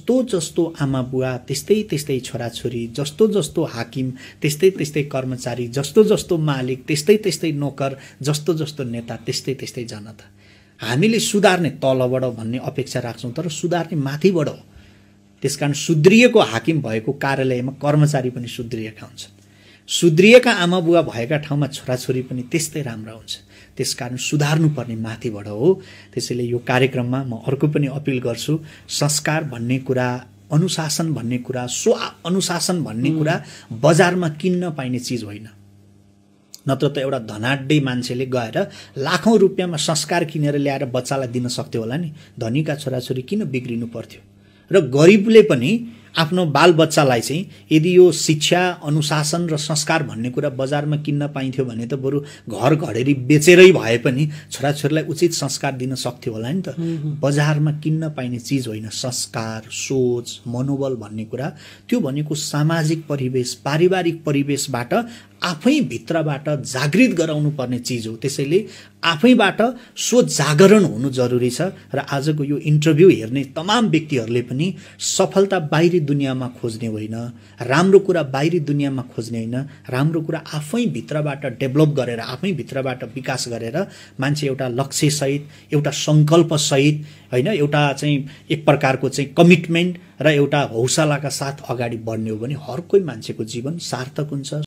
जस्तो जस्तो आमा बुवा त्यस्तै त्यस्तै छोराछोरी, जस्तो जस्तो हाकिम त्यस्तै त्यस्तै कर्मचारी, जस्तो जस्तो मालिक त्यस्तै त्यस्तै नोकर, जस्तो जस्तो नेता त्यस्तै त्यस्तै जनता। हामीले सुधार्ने तलबाट भन्ने अपेक्षा राख्छौं, तर सुधार्ने माथिबाट हो। त्यसकारण सुध्रिएको हाकिम भएको कार्यालयमा कर्मचारी पनि सुध्रिएका हुन्छन्, सुध्रिएका आमा बुवा भएका ठाउँमा छोराछोरी पनि त्यस्तै राम्रा हुन्छन्। त्यसकारण सुधार्नुपर्ने माथिबाट हो। त्यसैले यो कार्यक्रममा म अर्को पनि अपिल गर्छु, संस्कार भन्ने कुरा, अनुशासन भन्ने कुरा, स्व अनुशासन भन्ने कुरा बजारमा किन्न पाइने चिज होइन। नत्र त एउटा धनाढ्य मान्छेले गएर लाखौं रुपियाँमा संस्कार किनेर ल्याएर बच्चालाई दिन सक्थ्यो होला नि। धनीका छोराछोरी किन बिग्रिनु पर्थ्यो? र गरिबले पनि आफ्नो बालबच्चालाई चाहिँ यदि यो शिक्षा, अनुशासन र संस्कार भन्ने कुरा बजारमा किन्न पाइन्थ्यो भने त बरु घर घडेरी बेचेरै भए पनि छोराछोरीलाई उचित संस्कार दिन सक्थ्यो होला नि त। बजारमा किन्न पाइने चिज होइन संस्कार, सोच, मनोबल भन्ने कुरा। त्यो भनेको सामाजिक परिवेश, पारिवारिक परिवेशबाट आफै भित्रबाट जागृत गराउनु पर्ने चिज हो। त्यसैले आफैबाट सो जागरण हुनु जरुरी छ। र आजको यो इन्टरभ्यु हेर्ने तमाम व्यक्तिहरूले पनि सफलता बाहिरी दुनियाँमा खोज्ने होइन, राम्रो कुरा बाहिरी दुनियाँमा खोज्ने होइन, राम्रो कुरा आफै भित्रबाट डेभलप गरेर, आफै भित्रबाट विकास गरेर मान्छे एउटा लक्ष्य सहित, एउटा संकल्प सहित, हैन, एउटा चाहिँ एक प्रकारको चाहिँ कमिटमेन्ट र एउटा हौसलाका साथ अगाडि बढ्ने हो भने हर कोही मान्छेको जीवन सार्थक हुन्छ।